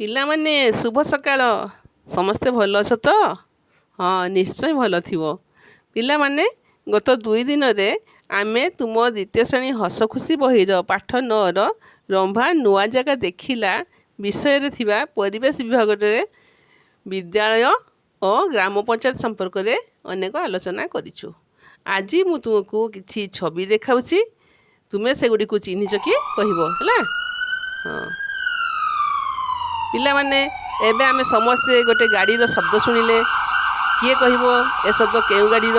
ପିଲାମାନେ, ଶୁଭ ସକାଳ। ସମସ୍ତେ ଭଲ ଅଛ ତ? ହଁ, ନିଶ୍ଚୟ ଭଲ ଥିବ। ପିଲାମାନେ, ଗତ 2 ଦିନରେ ଆମେ ତୁମ ଦ୍ୱିତୀୟ ଶ୍ରେଣୀ ହସ ଖୁସି ବହିର ପାଠ 9ର ରମ୍ଭା ନୂଆ ଜାଗା ଦେଖିଲା ବିଷୟରେ ଥିବା ପରିବେଶ ବିଭାଗରେ ବିଦ୍ୟାଳୟ ଓ ଗ୍ରାମ ପଞ୍ଚାୟତ ସମ୍ପର୍କରେ ଅନେକ ଆଲୋଚନା କରିଛୁ। ଆଜି ମୁଁ ତୁମକୁ କିଛି ଛବି ଦେଖାଉଛି, ତୁମେ ସେଗୁଡ଼ିକୁ ଚିହ୍ନିଛ କି କହିବ, ହେଲା? ହଁ ପିଲାମାନେ, ଏବେ ଆମେ ସମସ୍ତେ ଗୋଟେ ଗାଡ଼ିର ଶବ୍ଦ ଶୁଣିଲେ। କିଏ କହିବ ଏ ଶବ୍ଦ କେଉଁ ଗାଡ଼ିର?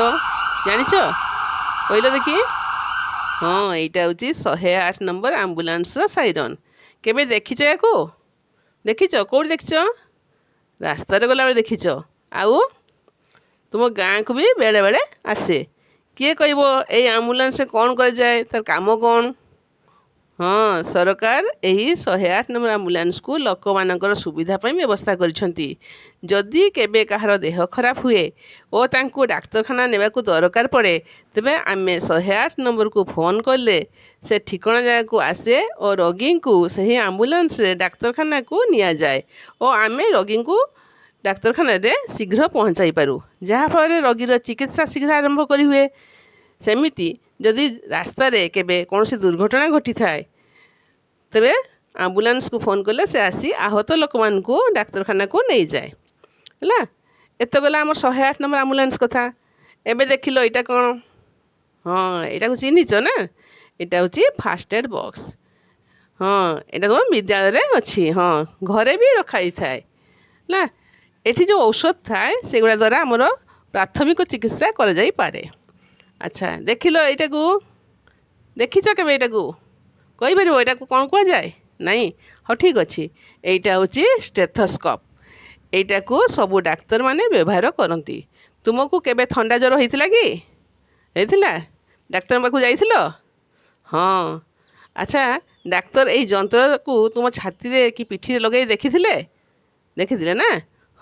ଜାଣିଛ? କହିଲ ଦେଖି। ହଁ, ଏଇଟା ହେଉଛି 108 ନମ୍ବର ଆମ୍ବୁଲାନ୍ସର ସାଇରନ୍। କେବେ ଦେଖିଛ ୟାକୁ? ଦେଖିଛ? କେଉଁଠି ଦେଖିଛ? ରାସ୍ତାରେ ଗଲାବେଳେ ଦେଖିଛ, ଆଉ ତୁମ ଗାଁକୁ ବି ବେଳେବେଳେ ଆସେ। କିଏ କହିବ ଏଇ ଆମ୍ବୁଲାନ୍ସରେ କ'ଣ କରାଯାଏ? ତାର କାମ କ'ଣ? ହଁ, ସରକାର ଏହି 108 ନମ୍ବର ଆମ୍ବୁଲାନ୍ସକୁ ଲୋକମାନଙ୍କର ସୁବିଧା ପାଇଁ ବ୍ୟବସ୍ଥା କରିଛନ୍ତି। ଯଦି କେବେ କାହାର ଦେହ ଖରାପ ହୁଏ ଓ ତାଙ୍କୁ ଡାକ୍ତରଖାନା ନେବାକୁ ଦରକାର ପଡ଼େ, ତେବେ ଆମେ 108 ନମ୍ବରକୁ ଫୋନ୍ କଲେ ସେ ଠିକଣା ଜାଗାକୁ ଆସେ ଓ ରୋଗୀଙ୍କୁ ସେହି ଆମ୍ବୁଲାନ୍ସରେ ଡାକ୍ତରଖାନାକୁ ନିଆଯାଏ ଓ ଆମେ ରୋଗୀଙ୍କୁ ଡାକ୍ତରଖାନାରେ ଶୀଘ୍ର ପହଞ୍ଚାଇ ପାରୁ, ଯାହାଫଳରେ ରୋଗୀର ଚିକିତ୍ସା ଶୀଘ୍ର ଆରମ୍ଭ କରିହୁଏ। ସେମିତି ଯଦି ରାସ୍ତାରେ କେବେ କୌଣସି ଦୁର୍ଘଟଣା ଘଟିଥାଏ, ତେବେ ଆମ୍ବୁଲାନ୍ସକୁ ଫୋନ୍ କଲେ ସେ ଆସି ଆହତ ଲୋକମାନଙ୍କୁ ଡାକ୍ତରଖାନାକୁ ନେଇଯାଏ। ହେଲା, ଏତେ ଗଲା ଆମର 108 ନମ୍ବର ଆମ୍ବୁଲାନ୍ସ କଥା। ଏବେ ଦେଖିଲ, ଏଇଟା କ'ଣ? ହଁ, ଏଇଟାକୁ ଚିହ୍ନିଛ ନା? ଏଇଟା ହେଉଛି ଫାଷ୍ଟ ଏଡ଼୍ ବକ୍ସ। ହଁ, ଏଇଟା ତୁମ ବିଦ୍ୟାଳୟରେ ଅଛି। ହଁ, ଘରେ ବି ରଖାଯାଇଥାଏ, ହେଲା? ଏଠି ଯେଉଁ ଔଷଧ ଥାଏ, ସେଗୁଡ଼ା ଦ୍ୱାରା ଆମର ପ୍ରାଥମିକ ଚିକିତ୍ସା କରାଯାଇପାରେ। ଆଚ୍ଛା, ଦେଖିଲ, ଏଇଟାକୁ ଦେଖିଛ କେବେ? ଏଇଟାକୁ କହିପାରିବ, ଏଇଟାକୁ କ'ଣ କୁହାଯାଏ? ନାଇଁ? ହଉ, ଠିକ୍ ଅଛି। ଏଇଟା ହେଉଛି ଷ୍ଟେଥୋସ୍କୋପ୍। ଏଇଟାକୁ ସବୁ ଡାକ୍ତରମାନେ ବ୍ୟବହାର କରନ୍ତି। ତୁମକୁ କେବେ ଥଣ୍ଡା ଜ୍ୱର ହେଇଥିଲା କି? ହେଇଥିଲା? ଡାକ୍ତରଙ୍କ ପାଖକୁ ଯାଇଥିଲ? ହଁ। ଆଚ୍ଛା, ଡାକ୍ତର ଏଇ ଯନ୍ତ୍ରକୁ ତୁମ ଛାତିରେ କି ପିଠିରେ ଲଗାଇ ଦେଖିଥିଲେ? ଦେଖିଥିଲେ ନା?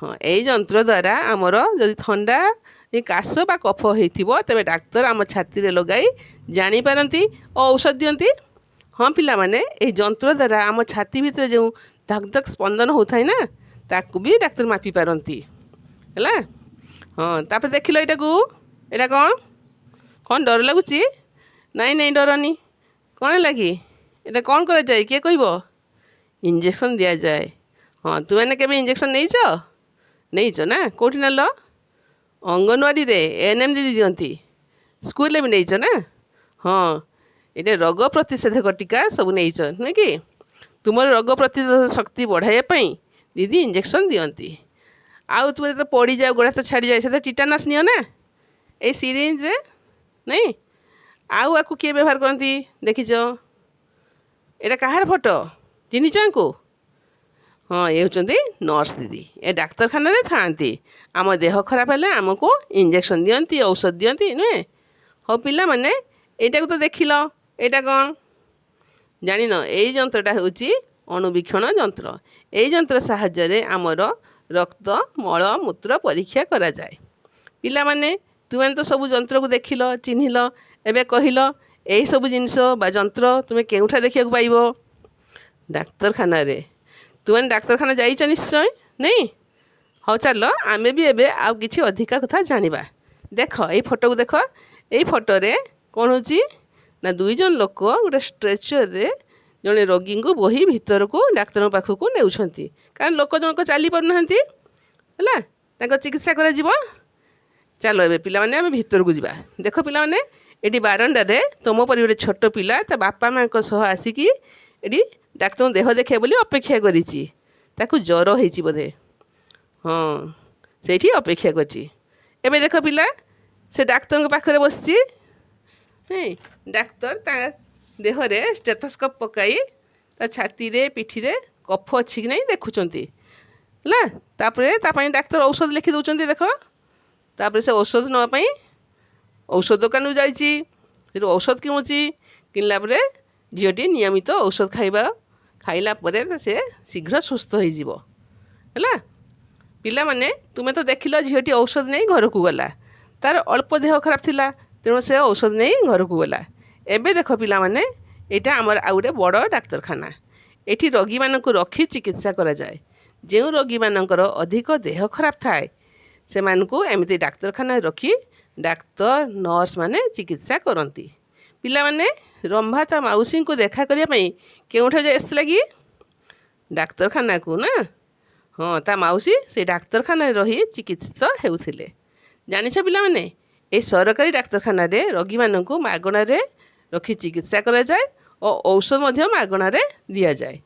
ହଁ, ଏଇ ଯନ୍ତ୍ର ଦ୍ୱାରା ଆମର ଯଦି ଥଣ୍ଡା, କାଶ ବା କଫ ହେଇଥିବ, ତେବେ ଡାକ୍ତର ଆମ ଛାତିରେ ଲଗାଇ ଜାଣିପାରନ୍ତି ଓ ଔଷଧ ଦିଅନ୍ତି। ହଁ ପିଲାମାନେ, ଏଇ ଯନ୍ତ୍ର ଦ୍ୱାରା ଆମ ଛାତି ଭିତରେ ଯେଉଁ ଧକ୍ ଧକ୍ ସ୍ପନ୍ଦନ ହେଉଥାଏ ନା, ତାକୁ ବି ଡାକ୍ତର ମାପି ପାରନ୍ତି। ହେଲା? ହଁ, ତାପରେ ଦେଖିଲ ଏଇଟାକୁ। ଏଇଟା କ'ଣ? କ'ଣ ଡର ଲାଗୁଛି? ନାଇଁ ନାଇଁ, ଡରନି। କ'ଣ ହେଲା କି? ଏଇଟା କ'ଣ କରାଯାଏ, କିଏ କହିବ? ଇଞ୍ଜେକ୍ସନ୍ ଦିଆଯାଏ। ହଁ, ତୁମେମାନେ କେବେ ଇଞ୍ଜେକ୍ସନ୍ ନେଇଛ? ନେଇଛ ନା? କେଉଁଠି ନେଲ? ଅଙ୍ଗନବାଡ଼ିରେ ଏଏନ୍ଏମ୍ ଦିଦି ଦିଅନ୍ତି। ସ୍କୁଲରେ ବି ନେଇଛ ନା? ହଁ, ଏଇଟା ରୋଗ ପ୍ରତିଷେଧକ ଟୀକା ସବୁ ନେଇଛ, ନୁହେଁ କି? ତୁମର ରୋଗ ପ୍ରତିରୋଧକ ଶକ୍ତି ବଢ଼ାଇବା ପାଇଁ ଦିଦି ଇଞ୍ଜେକ୍ସନ୍ ଦିଅନ୍ତି। ଆଉ ତୁମେ ଯେତେବେଳେ ପଡ଼ିଯାଅ, ଗୋଡ଼ ହାତ ଛାଡ଼ିଯାଏ, ସେତେବେଳେ ଟିଟାନସ୍ ନିଅ ନା ଏଇ ସିରିଞ୍ଜରେ, ନାଇଁ? ଆଉ ଆକୁ କିଏ ବ୍ୟବହାର କରନ୍ତି ଦେଖିଛ? ଏଇଟା କାହାର ଫଟୋ? ଚିହ୍ନିଛ ଆଙ୍କୁ? ହଁ, ଏ ହେଉଛନ୍ତି ନର୍ସ ଦିଦି। ଏ ଡାକ୍ତରଖାନାରେ ଥାଆନ୍ତି। ଆମ ଦେହ ଖରାପ ହେଲେ ଆମକୁ ଇଞ୍ଜେକ୍ସନ୍ ଦିଅନ୍ତି, ଔଷଧ ଦିଅନ୍ତି, ନୁହେଁ? ହଉ ପିଲାମାନେ, ଏଇଟାକୁ ତ ଦେଖିଲ। ଏଇଟା କ'ଣ ଜାଣିନ? ଏଇ ଯନ୍ତ୍ରଟା ହେଉଛି ଅଣୁବୀକ୍ଷଣ ଯନ୍ତ୍ର। ଏଇ ଯନ୍ତ୍ର ସାହାଯ୍ୟରେ ଆମର ରକ୍ତ, ମଳ, ମୂତ୍ର ପରୀକ୍ଷା କରାଯାଏ। ପିଲାମାନେ, ତୁମେ ତ ସବୁ ଯନ୍ତ୍ରକୁ ଦେଖିଲ, ଚିହ୍ନିଲ। ଏବେ କହିଲ, ଏଇସବୁ ଜିନିଷ ବା ଯନ୍ତ୍ର ତୁମେ କେଉଁଠାରେ ଦେଖିବାକୁ ପାଇବ? ଡାକ୍ତରଖାନାରେ। ତୁମେ ଡାକ୍ତରଖାନା ଯାଇଛ ନିଶ୍ଚୟ, ନାଇଁ? ହଉ, ଚାଲ ଆମେ ବି ଏବେ ଆଉ କିଛି ଅଧିକା କଥା ଜାଣିବା। ଦେଖ, ଏଇ ଫଟୋକୁ ଦେଖ। ଏଇ ଫଟୋରେ କ'ଣ ହେଉଛି ନା, ଦୁଇ ଜଣ ଲୋକ ଗୋଟେ ଷ୍ଟ୍ରେଚରରେ ଜଣେ ରୋଗୀଙ୍କୁ ବୋହି ଭିତରକୁ ଡାକ୍ତରଙ୍କ ପାଖକୁ ନେଉଛନ୍ତି, କାରଣ ଲୋକ ଜଣକ ଚାଲି ପାରୁନାହାନ୍ତି। ହେଲା, ତାଙ୍କ ଚିକିତ୍ସା କରାଯିବ। ଚାଲ ଏବେ ପିଲାମାନେ, ଆମେ ଭିତରକୁ ଯିବା। ଦେଖ ପିଲାମାନେ, ଏଠି ବାରଣ୍ଡାରେ ତୁମ ପରି ଗୋଟେ ଛୋଟ ପିଲା ତା ବାପା ମାଆଙ୍କ ସହ ଆସିକି ଏଠି ଡାକ୍ତରଙ୍କ ଦେହ ଦେଖିବା ବୋଲି ଅପେକ୍ଷା କରିଛି। ତାକୁ ଜ୍ୱର ହେଇଛି ବୋଧେ। ହଁ, ସେଇଠି ଅପେକ୍ଷା କରିଛି। ଏବେ ଦେଖ ପିଲା, ସେ ଡାକ୍ତରଙ୍କ ପାଖରେ ବସିଛି। ଡାକ୍ତର ତା ଦେହରେ ଷ୍ଟେଥୋସ୍କୋପ୍ ପକାଇ ତା ଛାତିରେ, ପିଠିରେ କଫ ଅଛି କି ନାହିଁ ଦେଖୁଛନ୍ତି। ହେଲା, ତାପରେ ତା ପାଇଁ ଡାକ୍ତର ଔଷଧ ଲେଖି ଦେଉଛନ୍ତି। ଦେଖ, ତାପରେ ସେ ଔଷଧ ନେବା ପାଇଁ ଔଷଧ ଦୋକାନକୁ ଯାଇଛି। ସେଠୁ ଔଷଧ କିଣୁଛି। କିଣିଲା ପରେ ଝିଅଟି ନିୟମିତ ଔଷଧ ଖାଇଲା ପରେ ସେ ଶୀଘ୍ର ସୁସ୍ଥ ହେଇଯିବ। ହେଲା ପିଲାମାନେ, ତୁମେ ତ ଦେଖିଲ, ଝିଅଟି ଔଷଧ ନେଇ ଘରକୁ ଗଲା। ତାର ଅଳ୍ପ ଦେହ ଖରାପ ଥିଲା, ତେଣୁ ସେ ଔଷଧ ନେଇ ଘରକୁ ଗଲା। ଏବେ ଦେଖ ପିଲାମାନେ, ଏଇଟା ଆମର ଆଉ ଗୋଟେ ବଡ଼ ଡାକ୍ତରଖାନା। ଏଠି ରୋଗୀମାନଙ୍କୁ ରଖି ଚିକିତ୍ସା କରାଯାଏ। ଯେଉଁ ରୋଗୀମାନଙ୍କର ଅଧିକ ଦେହ ଖରାପ ଥାଏ, ସେମାନଙ୍କୁ ଏମିତି ଡାକ୍ତରଖାନାରେ ରଖି ଡାକ୍ତର ନର୍ସମାନେ ଚିକିତ୍ସା କରନ୍ତି। ପିଲାମାନେ, ରମ୍ଭା ତା ମାଉସୀଙ୍କୁ ଦେଖା କରିବା ପାଇଁ କେଉଁଠାରୁ ଆସିଥିଲା କି? ଡାକ୍ତରଖାନାକୁ ନା? ହଁ, ତା ମାଉସୀ ସେଇ ଡାକ୍ତରଖାନାରେ ରହି ଚିକିତ୍ସିତ ହେଉଥିଲେ। ଜାଣିଛ ପିଲାମାନେ, ଏହି ସରକାରୀ ଡାକ୍ତରଖାନାରେ ରୋଗୀମାନଙ୍କୁ ମାଗଣାରେ ରଖି ଚିକିତ୍ସା କରାଯାଏ ଓ ଔଷଧ ମଧ୍ୟ ମାଗଣାରେ ଦିଆଯାଏ।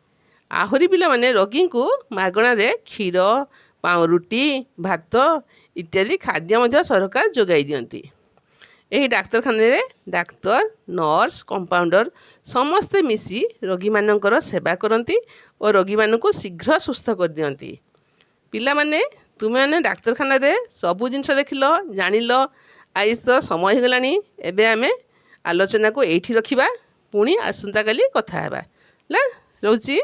ଆହୁରି ପିଲାମାନେ, ରୋଗୀଙ୍କୁ ମାଗଣାରେ କ୍ଷୀର, ପାଉଁରୁଟି, ଭାତ ଇତ୍ୟାଦି ଖାଦ୍ୟ ମଧ୍ୟ ସରକାର ଯୋଗାଇ ଦିଅନ୍ତି। ଏହି ଡାକ୍ତରଖାନାରେ ଡାକ୍ତର, ନର୍ସ, କମ୍ପାଉଣ୍ଡର ସମସ୍ତେ ମିଶି ରୋଗୀମାନଙ୍କର ସେବା କରନ୍ତି ଓ ରୋଗୀମାନଙ୍କୁ ଶୀଘ୍ର ସୁସ୍ଥ କରିଦିଅନ୍ତି। ପିଲାମାନେ, ତୁମେମାନେ ଡାକ୍ତରଖାନାରେ ସବୁ ଜିନିଷ ଦେଖିଲ, ଜାଣିଲ। ଆଜି ତ ସମୟ ହେଇଗଲାଣି। ଏବେ ଆମେ ଆଲୋଚନାକୁ ଏଇଠି ରଖିବା। ପୁଣି ଆସନ୍ତାକାଲି କଥା ହେବା। ହେଲା, ରହୁଛି।